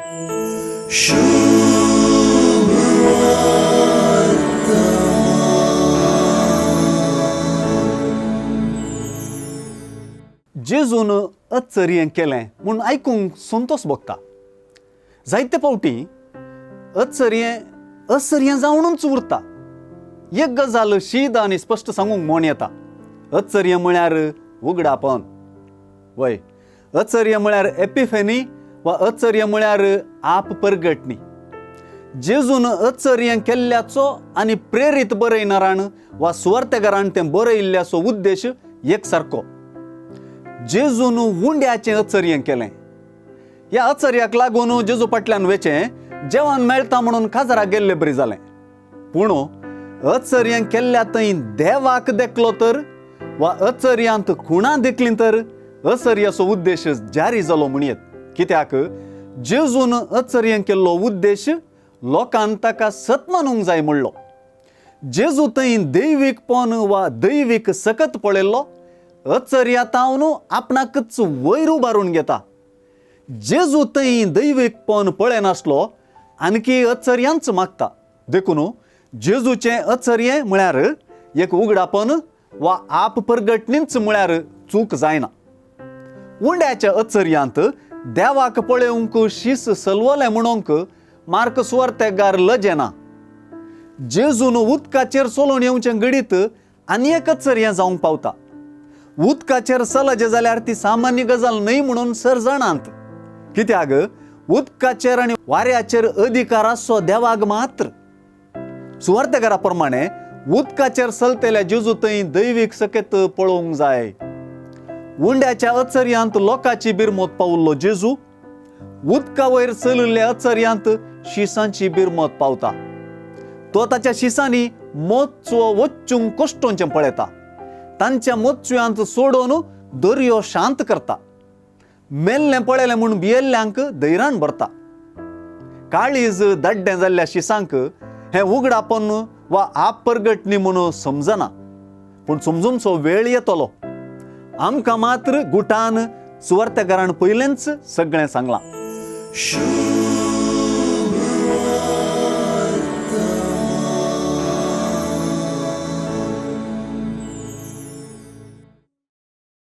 जेजून अचर्यें केलें म्हूण आयकूंक संतोश भोगता. जायते फावटी अचर्यें असर्यें जावनूच उरता. एक गजाल शीद आनी स्पश्ट सांगूंक म्हण येता, अचर्य म्हळ्यार उगडापण. वय, अचर्य म्हळ्यार एपिफेनी वा अचर्य म्हळ्यार आप परगटणी. जेजून अचर्य केल्ल्याचो आनी प्रेरीत बरयणारान वा सुवार्तेगारान तें बरयिल्ल्याचो उद्देश एक सारको. जेजून उंड्याचें अचर्य केलें. ह्या अचर्याक लागून जेजू फाटल्यान वेचें जेवण मेळटा म्हणून काजाराक गेल्ले बरी जालें. पूण अचर्य केल्ल्या थंय देवाक देखलो तर वा अचर्यांत खुणां देखलीं तर अचर्याचो उद्देश जारी जालो म्हणयेत. कित्याक जेजून अचर्य केल्लो उद्देश लोकान ताका सत मानूंक जाय म्हणलो. जेजू थंय दैवीकपण वा दैवीक सकत पळयल्लो अचर्या तावन आपणाकच वयर उबारून घेता. जेजू थंय दैवीकपण पळयनासलो आणकी अचर्यांच मागता. देखून जेजूचें अचर्य म्हळ्यार एक उगडापण वा आप परगटणीच म्हळ्यार चूक जायना. उंड्याच्या अचर्यांत देवाक पळोवंक शीस सलवलें म्हणूंक मार्क सुवार्तेगार लजेना. जेजून उदकाचेर चलोवन येवचें घडीत आनी एक अचर्य जावंक पावता. उदकाचेर चलचें जाल्यार ती सामान्य गजाल न्हय म्हणून सर जाणांत. कित्याक उदकाचेर आनी वाऱ्याचेर अधिकार आसचो देवाक मात्र. सुवार्तेगारा प्रमाणे उदकाचेर चलतल्या जेजू थंय दैवीक सकेत पळोवंक जाय. उंड्याच्या अचर्यांत लोकांची बिरमत पावल्लो जेजू उदका वयर चलिल्ल्या अचर्यांत शिसांची बिरमत पावता. तो ताच्या शिसांनी मोचो वच्चूंक कश्टोंचें पळयता. तांच्या मोचव्यांत सोडोवन दर्यो शांत करता. मेल्लें पळयलें म्हूण भियेल्ल्यांक धैर्यान भरता. काळीज दाड्डें जाल्ल्या शिसांक हें उगडापण वा आप परगटणी म्हूण समजना, पूण समजूनचो वेळ येतलो. आमकां मात्र गुटान सुवार्तेगारान पयलेंच सगळें सांगलां.